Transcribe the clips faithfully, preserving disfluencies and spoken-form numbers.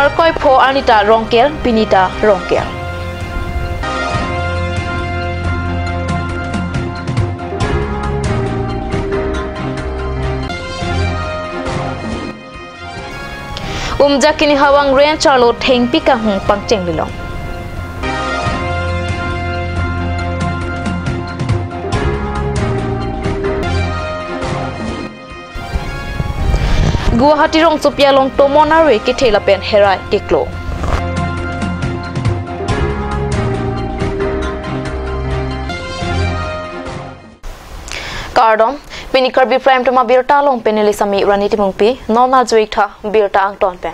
Arkoi pho arni ta Rongker, pini ta Rongker. Umjakini Hawang Range arlo thengpi kanghung pangchenglilong. Guwahati rongsopi along tomon arve kethe lapen herai keklo. Kardom, pini Karbi Prime Time abirta along pen neli Sami Rani Timungpi, non ajuik tha birta angton pen.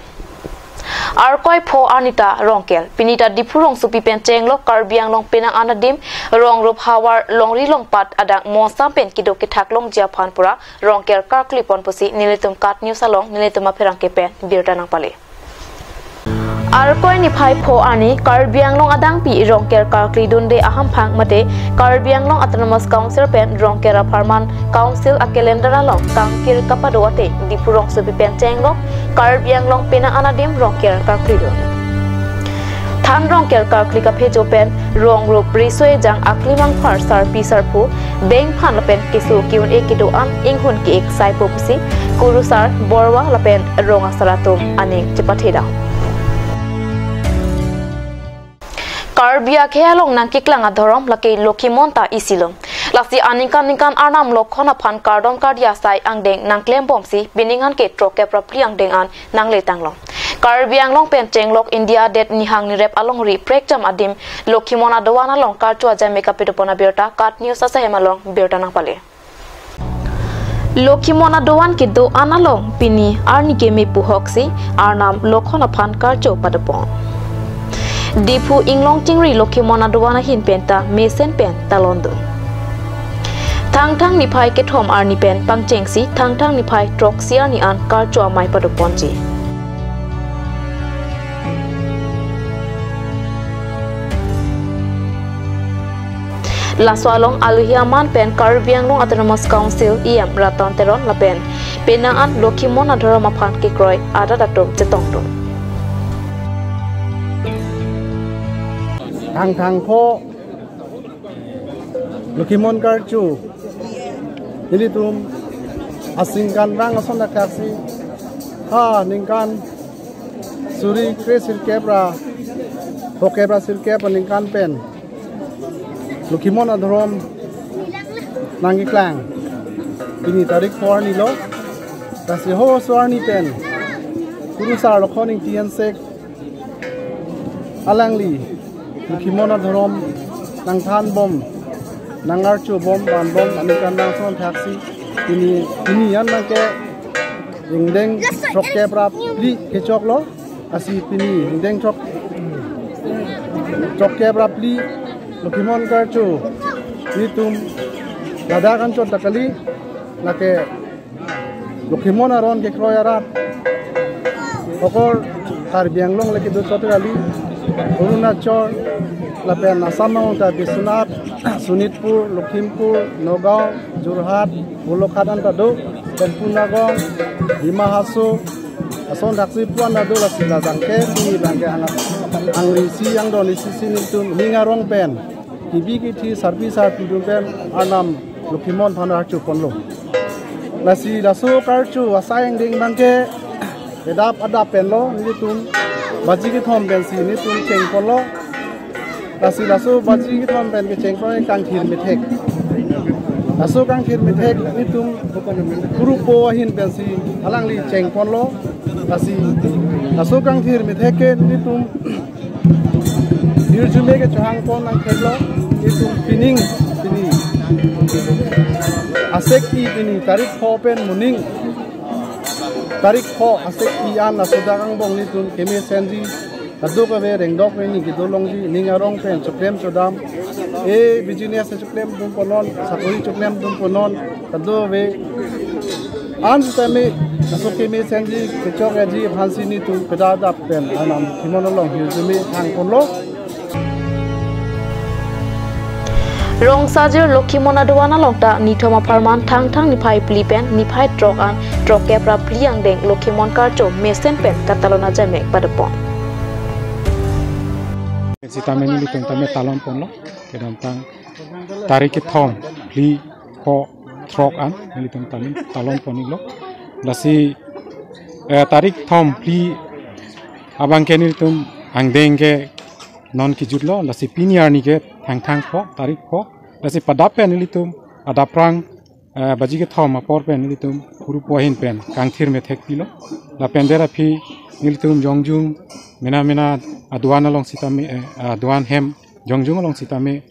Arkoi pho arni ta Rongker, pini ta Diphu rongsopi pen chenglok Karbi Anglong penang anadim, rong rup havar longri longpat adang mosam pen kedo kethak longji aphan pura Rongker karkli pon pusi nelitum KAT News along nelitum apherangke pen birta nangpale. Arkoi niphai pho arni Karbi Anglong adangpi Rongker karkli dunde ahamphang mate Karbi Anglong Autonomous Council pen Rongker apharman Council a calendar along kangkir kapado ateng Diphu rongsopi pen chenglok Karbi Anglong penang anadim Rongker karkli dun. Than Rongker karkli kaphejo pen rong rup riso ejang akli mangphar sarpi sarpo bengphan lapen keso ke-un-e kedo-an inghun ke-ek saipo pusi kurusar borwa lapen rong asar atum aning chepathe dam. Karbi akhei along nangkeklang adhorom lake Lokhimon ta isi lo. Lasi aningkan ningkan Arnam Lokhon aphan kardom kardi asai angdeng nangklembomsi pining an ke throkkep ra phli angdeng an nangle tanglo. Karbi Anglong pen chenglok India adet nihang nirep alongri prekjam adim Lokhimon adovan along karcho ajame kapidopon abirta KAT News asahem along birta nangpale. Lokhimon adovan kedo-an along pini arni keme puhoksi Arnam Lokhon aphan karcho padopon. Diphu inglong chingri Lokhimon adovan ahin penta mesen pen talon dun. Thangthang niphai kethom arni pen pangchengsi Thangthang niphai throksi arni an karcho amei padoponji. Laso along aluhi aman pen Karbi Anglong Autonomous Council E M Ratan Teron lapen penang an Lokhimon adhorom aphan kekroi adat atum chetongdun. Thangthang pho Lokhimon karcho nelitum asingkan rang ason akhei si ha ningkan suri kre sirkep ra phokep ra sirkep aningkan pen Lokhimon adhorom nangkeklang. Pini tarik pho arni lo. Lasi ho so arni pen kurusar Lokhon Ingti Ensek alangli Lokhimon adhorom nangthanbom, nangarchobom, vanbom aningkan rang ason thaksi pini, pini an nangke ingdeng throkkep ra phli kechoklo. Lasi pini ingdeng throk, throkkep ra phli Lokhimon karcho nelitum ladak anchot ta kali, lake Lokhimon aron kekroi arat okor Karbi Anglong le kedo chot kali, Arunachal lapen Assam angbong ta Biswanath, Sonitpur, Lakhimpur, Nagaon, Jorhat, Golaghat anta do, pen Punagong, Dima Hasao, ason thaksi pu-an ta do. Lasi la tangke pini tangke ang, angri isi angdon isi si nelitum ning arong pen kebi kethe sarpi sarpo atum pen Arnam Lokhimon aphan karcho ponlo. Lasi laso karcho asai angdeng abangke kedap adap penlo, nelitum baji kethom pensi nelitum cheng ponlo. Lasi laso baji kethom pen kecheng pon kangthir methek. Laso kangthir methek nelitum kurupo ahin pensi alangli cheng ponlo. Lasi laso kangthir methek ke nelitum hirjume kechehang pon nangtheklo. Nelitum pining pini asek-i pini tarik pho pen moning tarik pho asek-i an laso dak angbong nelitum kemesenji, kadokave rengdok rengni kedo longji, ning arong pen choklem chodam, e business choklem dun ponnon, sakori choklem dun ponnon, kadokave an sitame laso kemesenji kechokji aphansi nelitum kedap adap pen Arnam Lokhimon along hirjume thang ponlo. Rong Sajir Lokhimon adovan along ta nithom apharman Thangthang niphai phli pen niphai throk an throk kep ra phli angdeng Lokhimon karcho mesen pen katalon ajamek padopon. Sitame nelitum tame talon ponlo, kedamtang tarik kethom, phli, pho, throk an nelitum talon, talon pon-iklo. Lasi, eh, tarik thom, phli abangke nelitum angdeng ke non kejutlo, lasi pini arni ke Thangthang pho, tarik pho. Lasi padap pen nelitum adap rang, eh, baji kethom apor pen nelitum kurupo ahin pen kangthir methek pilo. Lapen der aphi nelitum jongjung mena mena aduan along sitame, eh, aduan hem jongjung along sitame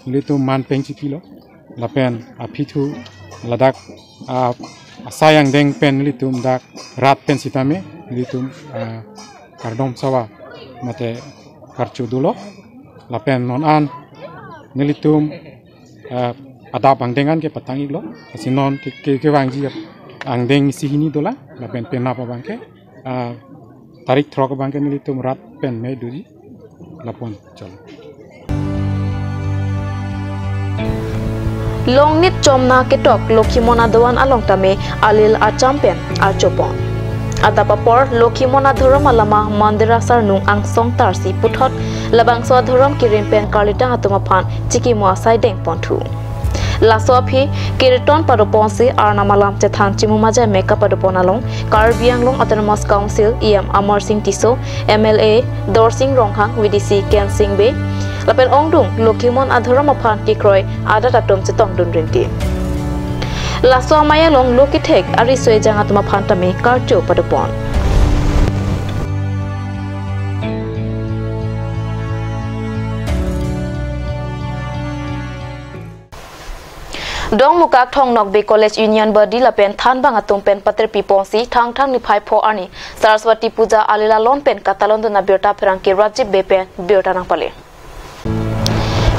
nelitum man peng chipilo. Lapen aphi thu ladak, ah, asai angdeng pen nelitum dak rat pen sitame nelitum, ah, kardom sawa mate karcho dolo. Lapen non an nelitum, ah, adap angdeng an ke patang-iklo. Lasi non ke, ke, kevangji angdeng isi hini dolang. Lapen penap abangke, ah, tarik throk abangke nelitum rat pen me doji. Lapon cholo. Longnit chomna ketok Lokhimon aduan along tame alil acham pen archopon. Adap apor Lokhimon adhorom alama mandir asarnung angsong tarsi puthot labangso adhorom kirim pen karlidang atum aphan chikimo asai dengponthu. Laso aphi kirton padoponsi Arnam alam chethan chimum ajamek kapadopon along Karbi Anglong Autonomous Council E M Amarsing Tisso, M L A Dorsing Ronghang, V D C Kensing Bey, lapen ongdung Lokhimon adhorom aphan kekroi adat atum chetongdun rinti. Laso amei along lo kethek ariso ejang atum aphan tame karcho padopon. Dongmukak Thong Nokbe College Union Body lapen thanbang atum pen paterpi ponsi Thangthang niphai pho arni Saraswati Puja alila lon pen katalondun abirta pherangke Rajib Bey pen birta nangpale.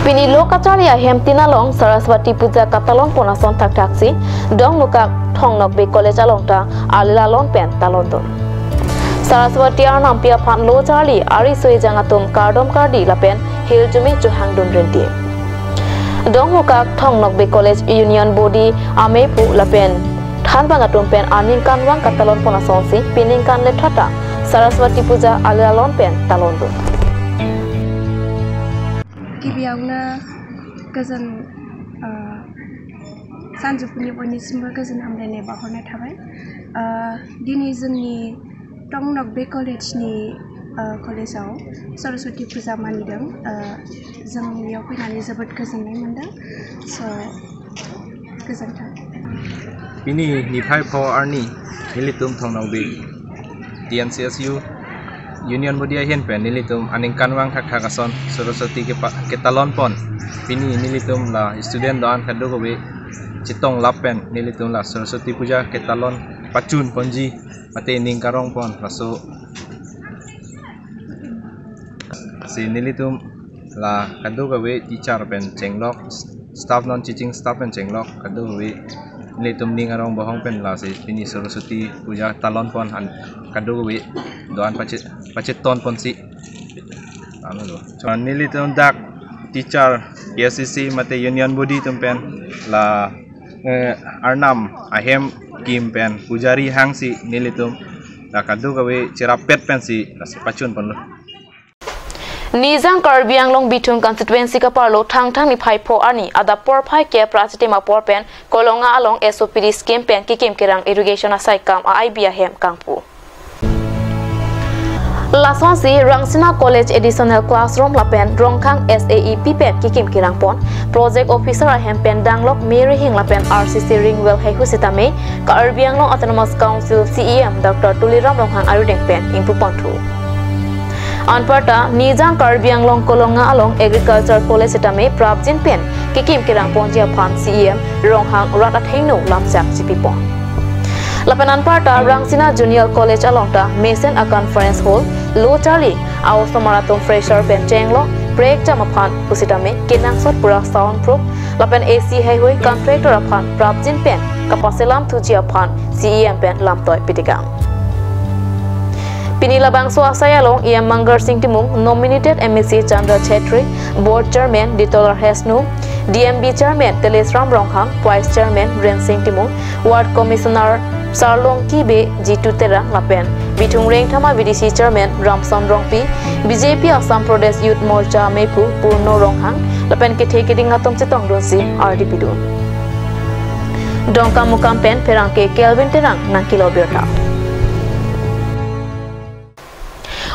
Pini lo kacharli ahem tin along Saraswati Puja katalon pon ason thakthaksi Dongmukak Thong Nokbe College along ta alila lon pen talondun. Saraswati arnampi aphan lo charli ariso ejang atum kardom kardi lapen hirjume chohangdun rinti. Dongmukak Thong Nokbe College Union Body ameipu lapen thanbang atum pen aningkanvang katalon pon asonsi piningkan lethata Saraswati Puja alila lon pen talondun. Gibi auna kazan, eh, sanjupuni poni simba kazan hamrene bahona thabai. Eh, dini jengni Thong Nokbe College ni, eh, college ao Saraswati Puja manidang, eh, jeng yok pinani jabat kazan nai mandang. So, kazan tha. Pini niphai pho arni nelitum Thong Nokbe T N C S U Union Body ahin pen nelitum aningkanvang thakthak ason Saraswati kepa-, ketalon pon. Pini nelitum la student do-an kadokave chetong lap pen nelitum la Saraswati Puja ketalon pachun ponji mate ning karong pon laso. Si nelitum la kadokave teacher pen chenglok, staff non teaching staff pen chenglok, kadokave nelitum ning arong bohong pen lasi pini Saraswati Puja talon pon an kadokave do-an pache, pacheton ponsi. Ano lo. So, nelitum dak teacher, K S C C mate Union Body atum pen la, eh, arnam ahem kim pen pujari hangsi nelitum la kadokave cherapet pensi lasi pachun ponlo. Nijang Karbi Anglong Bithung constituency kaparlo Thangthang niphai pho arni adap porphai kep ra chitim apor pen Kolonga along S O P D scheme pen kekim kerang irrigation asai kam a-I B ahem kangpu. Lasonsi Rangsina College Additional Classroom lapen Rongkhang S A E P pen kekim kerang pon Project Officer ahem pen danglok Mary Hing lapen R C C ring well haihu sitame Karbi Anglong Autonomous Council C E M Doctor Tuliram Ronghang arudeng pen ingpu ponthu. Anparta Nijang Karbi Anglong Kolonga along Agriculture College sitame prapjin pen kekim kerang ponji aphan C E M Ronghang rat athengno lamchak chipi pon. Lapen anparta Rangsina Junior College along ta mesen a-conference hall lo charli a-osomar atum fresher pen chenglok prekjam aphan pusitame kenangsot pura sound proof lapen A C haihui contractor aphan prapjin pen kapaselam thuji aphan C E M pen lamtoi pitikang. Pini labangso asai along E M Mangar Sing Timung, nominated M A C Chandra Chhetri, Board Chairman Ditolar Hesnu, D M B Chairman Telesram Ronghang, Vice Chairman Rensing Timung, Ward Commissioner Sarlongki Bey, Jitu Terang lapen Bithung Rengthama V D C Chairman Ramson Rongpi, B J P Assam Pradesh Youth Morcha mephu Purno Ronghang lapen kethe keding atum chetongdunsi ardi pidun. Dongkamukam pen pherangke Kelvin Terang nangkelo birta.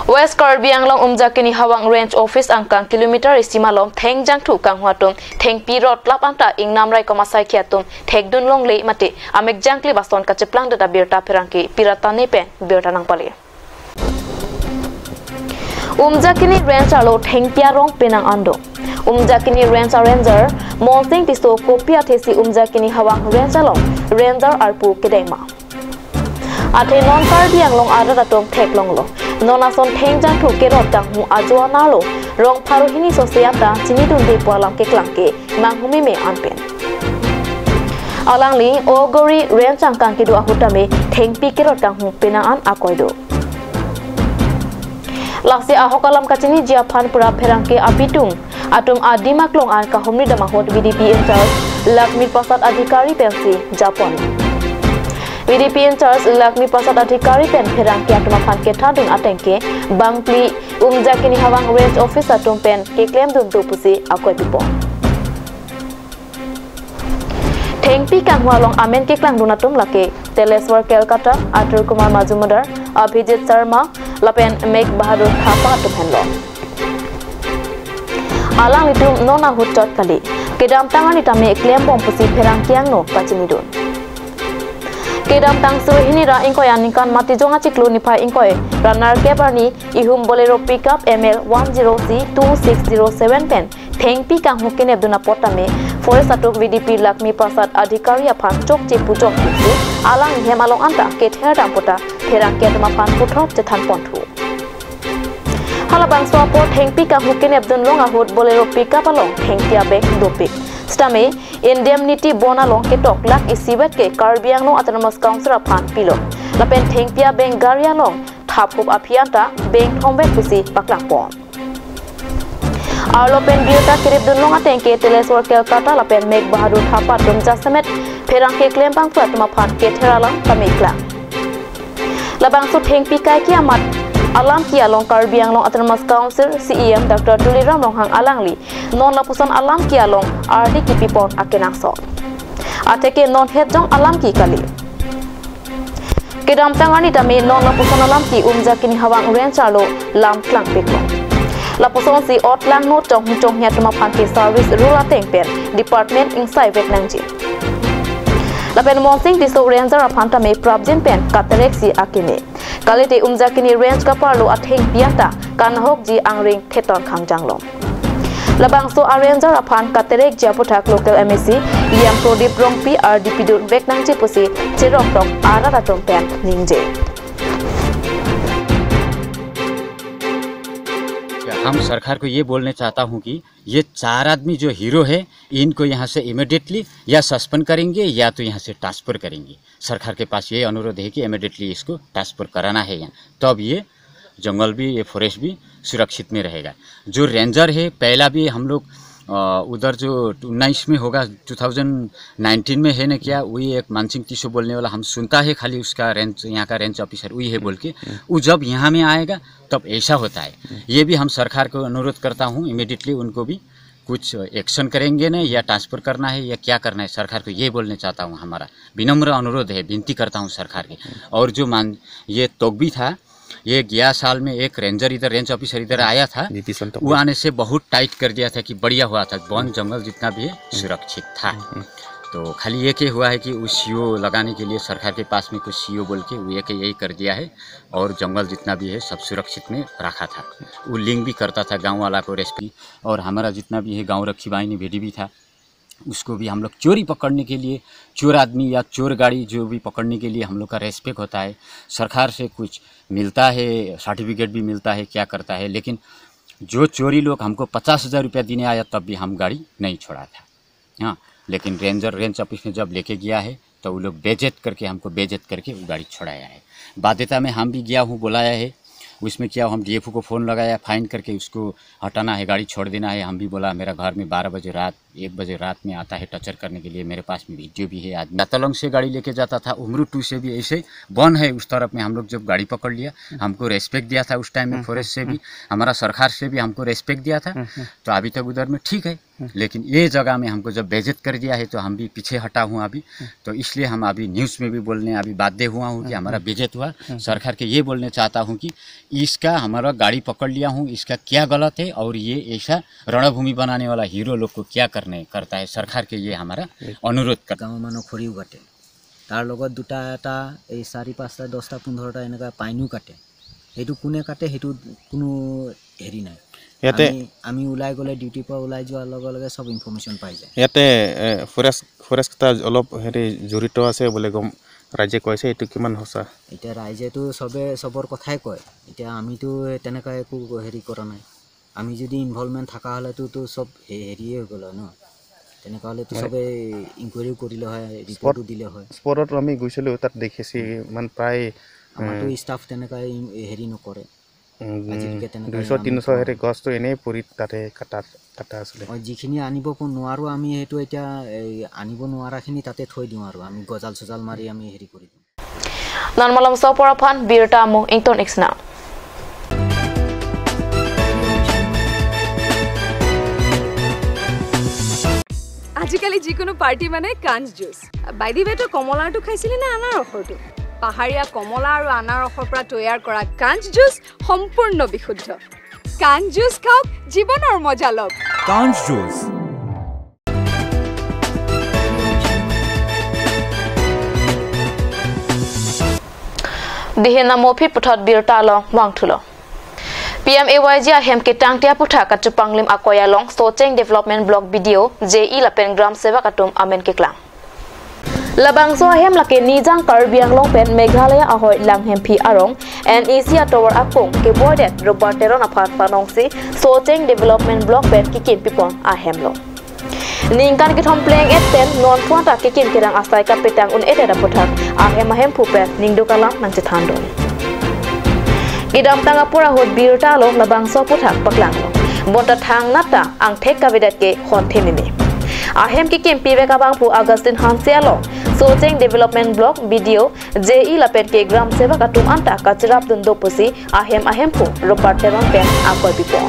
West Karbi Anglong Umjakini Hawang Range Office angkang kilometer isi malom theng jangthu kanghu atum thengpi rot lap anta ingnam raikom asaikhi atum thekdun longle mate amek jangkli bason kacheplangdet abirta pherangke Pirata Ne pen birta nangpale. Umjakini Range arlo thengpi arong penang an do. Umjakini Range a Ranger Monsing Tisso kopi athesi Umjakini Hawang Range along Ranger arpu kedengma. Athe non Karbi Anglong arat atum theklonglo. Non ason theng jangthu kerot kanghu ajo anarlo rong pharo hini sose anta chinidunde pu alam keklang ke manghu meme anpen. Alangli Ogori Range angkang kedo ahut tame thengpi kerot kanghu penang an akoi do. Lasi ahok alam kachiniji aphan pura pherangke abitung atum adim aklong an kahumri dam ahut V D P in charge Lakshmi Prasad Adhikari pensi japon. V D P in charge Lakshmi Prasad Adhikari pen pherangke atum aphan kethandun ateng ke bangphli Umjakini Hawang Range Office atum pen keklemdun do pusi akoi pipon. Thengpi kanghu along amen keklangdun atum lake Teleswar Kelkata, Atul Kumar Majumdar, Abhijit Sharma lapen Megh Bahadur Thapa atum henlo. Alanglitum non ahut chot kali. Kedamtang arni tame klembom pusi pherangke angno pachinidun. Kedamtang suri hini ra ingkoi aningkan Matijong achiklo niphai ingkoi ra nerkep arni ihum Bolero pickup M L one zero C two six zero seven pen thengpi kanghu kenepdun apot tame Forest atuk V D P Lakshmi Prasad Adhikari aphan chokche pujok pusi alang hem along anta kether dam puta pherangke atum aphan puthot chethan ponthu. Halabangso apor thengpi kanghu kenepdun long ahut Bolero pickup along thengpi abeng dopik. Sitame indemnity bond along ketok lakh isivet ke Karbi Anglong Autonomous Council aphan pilo. Lapen thengpi abeng gari along thaphup aphi anta beng thomvet pusi paklangpon. Arlo pen birta keripdun long ateng ke Teleswar Kelkata lapen Megh Bahadur Thapa atum jasemet pherangke klembangphu atum aphan kether alam tame klang. Labangso thengpi kaike amat alam ke along Karbi Anglong Autonomous Council C E M Doctor Tuliram Ronghang alangli non lapuson alam ke along ardi kipipon akenangsot. Atheke non hetjong alam ke kali. Kedamtang arni tame non lapuson alam ke Umjakini Hawang Range arlo lam klangpiklo. Lapusonsi ot langno chonghu chonghi atum aphan ke service rule ateng pen department ingsai vek nangji. Lapen Monsing Tisso Ranger aphan tame prapjin pen katerek si akeme. Kalite Umjakini Range kaparlo athengpi anta kanahokji angring theton khangjanglom. Labangso a Ranger aphan katerekji aputhak local M A C E M Prodip Rongpi ardi pidun vek nangji pusi cherok rok arat atum pen ningje. हम सरकार को ये बोलना चाहता हूँ कि ये चार आदमी जो हीरो है, इनको यहाँ से इमिडिएटली या सस्पेंड करेंगे या तो यहाँ से ट्रांसफर करेंगे। सरकार के पास ये अनुरोध है कि इमिडिएटली इसको ट्रांसफर कराना है यहाँ, तब ये जंगल भी, ये फॉरेस्ट भी सुरक्षित में रहेगा। जो रेंजर है, पहला भी हम लोग, अ, उधर जो उन्नीस में होगा, टू थाउजेंड नाइनटीन में है ना क्या, वही एक मानसिंह टिस्सो बोलने वाला हम सुनता है, खाली उसका रेंज, यहाँ का रेंज ऑफिसर वही है बोल के। वो जब यहाँ में आएगा, तब ऐसा होता है। ये भी हम सरकार को अनुरोध करता हूँ, इमिडिएटली उनको भी कुछ एक्शन करेंगे ना, या ट्रांसफर करना है या क्या करना है, सरकार को ये बोलना चाहता हूँ। हमारा विनम्र अनुरोध है, विनती करता हूँ सरकार के। और जो मान, ये तोगबी था, ये गया साल में एक रेंजर इधर, रेंज ऑफिसर इधर आया था, नीतीश संतोख वो भी। आने से बहुत टाइट कर दिया था कि बढ़िया हुआ था, वन जंगल जितना भी है सुरक्षित था। हम्म। तो खाली ये के हुआ है कि उस सीओ लगाने के लिए सरकार के पास में कुछ सीओ बोल के वो ये के यही कर दिया है, और जंगल जितना भी है सब सुरक्षित में रखा था। वो लिंक भी करता था गाँव वाला को रेस्क्यू, और हमारा जितना भी है गाँव रखी बाहिनी भेदी भी था, उसको भी हम लोग चोरी पकड़ने के लिए, चोर आदमी या चोर गाड़ी जो भी पकड़ने के लिए हम लोग का रेस्पेक्ट होता है। सरकार से कुछ मिलता है, सर्टिफिकेट भी मिलता है, क्या करता है, लेकिन जो चोरी लोग हमको पचास हजार रुपया देने आया, तब भी हम गाड़ी नहीं छोड़ा था। हाँ, लेकिन रेंजर, रेंज ऑफिस में जब लेके गया है, तो वो लोग बेइज्जत करके, हमको बेइज्जत करके वो गाड़ी छोड़ाया है। बाध्यता में हम भी गया हूँ, बुलाया है, उसमें क्या, हम डीएफओ को फ़ोन लगाया, फाइन करके उसको हटाना है, गाड़ी छोड़ देना है। हम भी बोला, मेरा घर में बारह बजे रात एक बजे रात में आता है टॉर्चर करने के लिए। मेरे पास में वीडियो भी है। आदमी जातालोंग से गाड़ी लेके जाता था, उमरू टू से भी ऐसे बंद है। उस तरफ में हम लोग जब गाड़ी पकड़ लिया, हमको रेस्पेक्ट दिया था उस टाइम में, फॉरेस्ट से भी, हमारा सरकार से भी हमको रेस्पेक्ट दिया था। तो अभी तक उधर में ठीक है, लेकिन ये जगह में हमको जब बेइज्जत कर दिया है, तो हम भी पीछे हटा हुआ अभी। तो इसलिए हम अभी न्यूज़ में भी बोलने अभी बाध्य हुआ हूँ कि हमारा बेइज्जत हुआ। सरकार के ये बोलने चाहता हूँ कि इसका हमारा गाड़ी पकड़ लिया हूँ, इसका क्या गलत है और ये ऐसा रणभूमि बनाने वाला हीरो लोग को क्या करने करता है, सरकार के ये हमारा অনুরোধ। গাঁৱৰ মানুহ খৰিও কাটে, তাৰ লগত দুটা এটা, এই চাৰি পাঁচটা, দহটা, পোন্ধৰটা এনেকুৱা পাইনো কাটে। সেইটো কোনে কাটে, সেইটো কোনো হেৰি নাই। ইয়াতে আমি, আমি ওলাই গ'লে, ডিউটিৰ পৰা ওলাই যোৱাৰ লগে লগে চব ইনফৰমেশ্যন পাই যায়। ইয়াতে, এ, ফৰেষ্ট, ফৰেষ্ট কেইটা অলপ হেৰি জড়িত আছে বুলি গম, ৰাইজে কৈছে, এইটো কিমান সঁচা? এতিয়া ৰাইজেতো চবে চবৰ কথাই কয়। এতিয়া আমিতো তেনেকুৱা একো হেৰি কৰা নাই। আমি যদি ইনভলভমেণ্ট থকা হ'লেতো তো চব হে-, হেৰিয়ে হৈ গ'ল হয় ন। তেনেকুৱা হ'লেতো মানে চবে ইনকুৱাৰীও কৰিলে হয়, ৰিপৰ্টো দিলে হয়। স্পটত আমি গৈছিলোঁ, তাত দেখিছে ইমান প্ৰায়, আমাৰতো এ, ষ্টাফ তেনেকুৱা ইন-, হেৰি নকৰে। উম, আজিলৈকে তেনেকৈ দুইশ, আমি তিনিশ পোৱা হেৰি নাই। গছটো এনেই পৰি তাতে কাটা, কাটা আছিলে। অ, যিখিনি আনিব প-, নোৱাৰো আমি, সেইটো এতিয়া এই আনিব নোৱাৰাখিনি তাতে থৈ দিওঁ আৰু আমি গজাল চজাল মাৰি আমি হেৰি কৰি দিওঁ। Non malom so apor aphan birta mo ington iksna. আজিকালি যিকোনো পাৰ্টি মানে কাঞ্চ জুচ। বাই দি ৱে, তই কমলাৰটো খাইছিলি নে আনাৰসৰটো? পাহাৰীয়া কমলা আৰু আনাৰসৰ পৰা তৈয়াৰ কৰা কাঞ্চ জুচ সম্পূৰ্ণ বিশুদ্ধ। কাঞ্চ জুচ খাওক, জীৱনৰ মজা লওক। কাঞ্চ juice. Dihin amo aphi puthot birta along vangthulo. P M A Y G ahem ketangte aputhak kachepanglim akoi along Socheng Development Block B D O, J E lapen Gram Sevak atum amen keklang. Labangso ahem lake Nijang Karbi Anglong pen Meghalaya ahoi Langhemphi arong N E C atovar akung keboidet Robert Teron aphan panongsi Socheng Development Block pen kekim pipon ahem lo. Ningkan kethom pleng-et pen non phuan ta kekim kerang asai kapetang un-edet aputhak ahem ahemphu pen ningduk alam nangchethandun. Kedamtang apor ahut birta along labangso aputhak paklanglo. Bonta thangnat ta angthek kavedet ke honthe meme. Ahem kekim pivek abangphu Augustine Hanse along Socheng Development Block B D O, J E lapen ke Gram Sevak atum anta kacherapdun do pusi ahem ahemphu Robert Teron pen akoi pipon.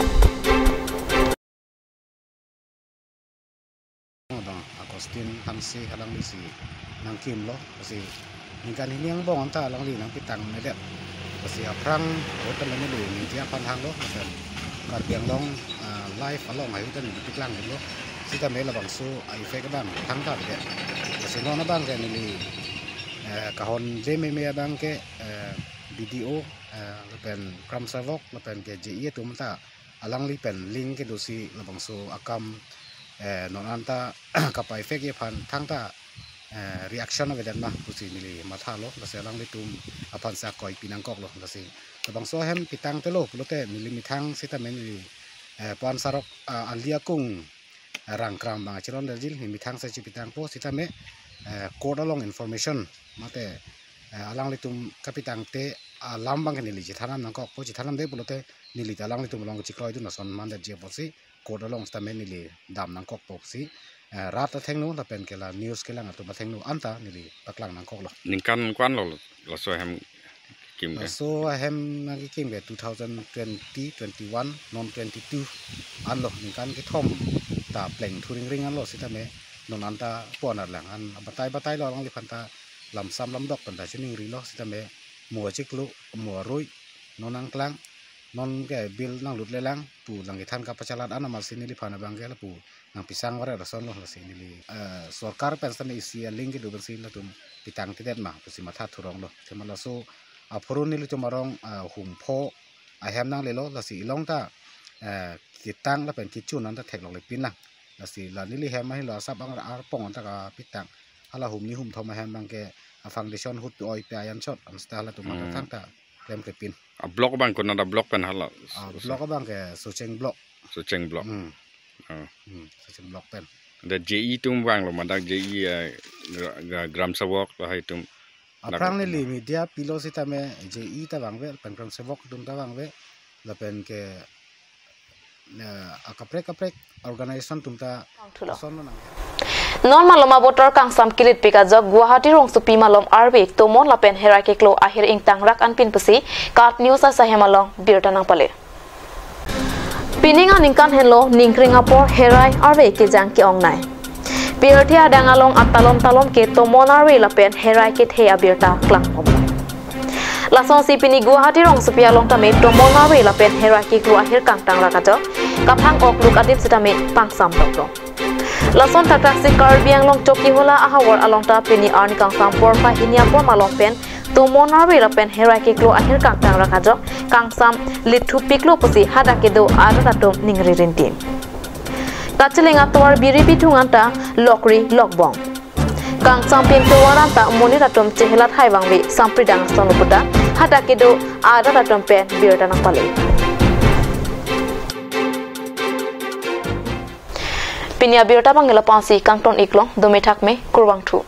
Abang Augustine Hanse alangli si nangkimlo, si ningkan hini angbong anta alangli nangpetang medet. Si aphrang ahut ta neli media aphan hanglo, lapen Karbi Anglong, ah, Live along ahut ta neli paklanglo. Sitame labangso a-effect abang thangta det. Si non abang ke neli, eh, kahon je meme abang ke, eh, B D O, eh, lapen Gram Sevak, lapen ke J E atum ta alangli pen link kedosi labangso akam, eh, non anta kapa-effect aphan thangta, eh, reaction avedet ma pusi neli mathalo, lasi alanglitum aphan si akoi pinangkoklo, lasi labangso ahem petangtelo pulote neli methang sitame neli, eh, puan sarok, ah, ali akung rangkram abang achiron derjil, neli methang si chepetangpo sitame, eh, court along information mate, eh, alanglitum kapetangte alam abang ke neli chethan nangkokpo, chethan de pulote neli ta alanglitum along kechikloidun ason mandetji apotsi court along sitame neli dam nangkokpo si, eh, rat athengno lapen ke la news kelang atum athengno anta neli paklang nangkoklo. Ningkan ko-an lo laso ahem kekim ke? Laso ahem nangkekim ke two thousand twenty, twenty-one, non twenty-two anlo, ningkan kethom ta pleng thuringring anlo sitame non anta puan arlang an batai batai lo alangliphan ta lamsam lamdok pen ta chiningrilo sitame mo chiklo mo arui non nangklang non ke bill nanglut lelang pu lang kethan kapachalat an amatsi neliphan abang ke lapu nangpesang varet asonlo, lasi neli, eh, sorkar pen sitame isi a-link kedo pensi latum petangtedet ma pusi matha thuronglo. Athema laso aphurun nelitum arong, eh, hum pho ahem nanglelo, lasi ilong ta, eh, ketang lapen kechun anta thekloklepin lang. Lasi la neli hem ahilo asap angar arpong anta kapetang. Hala hum ni hum thom ahem abang ke a-foundation ahut oi pe ayan chot, ansi ta halatum anta Hmm. thangta klemklepin. A-block abang konat a-block pen hala? A-block abang ke Socheng block. Socheng block. Hmm. Oh. Hmm, Socheng block pen. Ada J E atum vanglo ma dak J E, eh, Gra-, Gra-, Gram Sevak lahai atum? Aphrang neli media pilo sitame J E ta vangve, lapen Gram Sevak atum ta vangve, lapen ke eh, akaprek kaprek organization atum ta thulo. Ason lo nang. Non malom abotor kangsam kilitpik ajok Guwahati rongsopi malom arve tomon lapen herai keklo ahir ingtangrak anpin pusi KAT News asai hem along birta nangpale. Pining aningkan henlo ningkring apor herai arve kejang ke-ongnei. Pirthe adang along atalon talon ke tomon arve lapen herai kethe abirta klangbom. Lasonsi pini Guwahati rongsopi along tame tomon arve lapen herai keklo ahir kangtangrak ajok kaphang okluk adim sitame pangsam dokdok. Lason thakthak si Karbi Anglong Chokihola ahavar along ta pini arni kangsam porphai hini apor malom pen tomon arve lapen herai keklo ahir kangtangrak ajok kangsam lithupiklo pusi hadak kedo arat atum ningri rinti. Kachiling atovar biri bithung anta lokri lokbong. Kangsam pin tovar anta monit atum chehelat hai vangve sampridang ason lo puta hadak kedo arat atum pen birta nangpale. Pini abirta abang la-ansi kangton iklong, dome thakme, kurvangthu.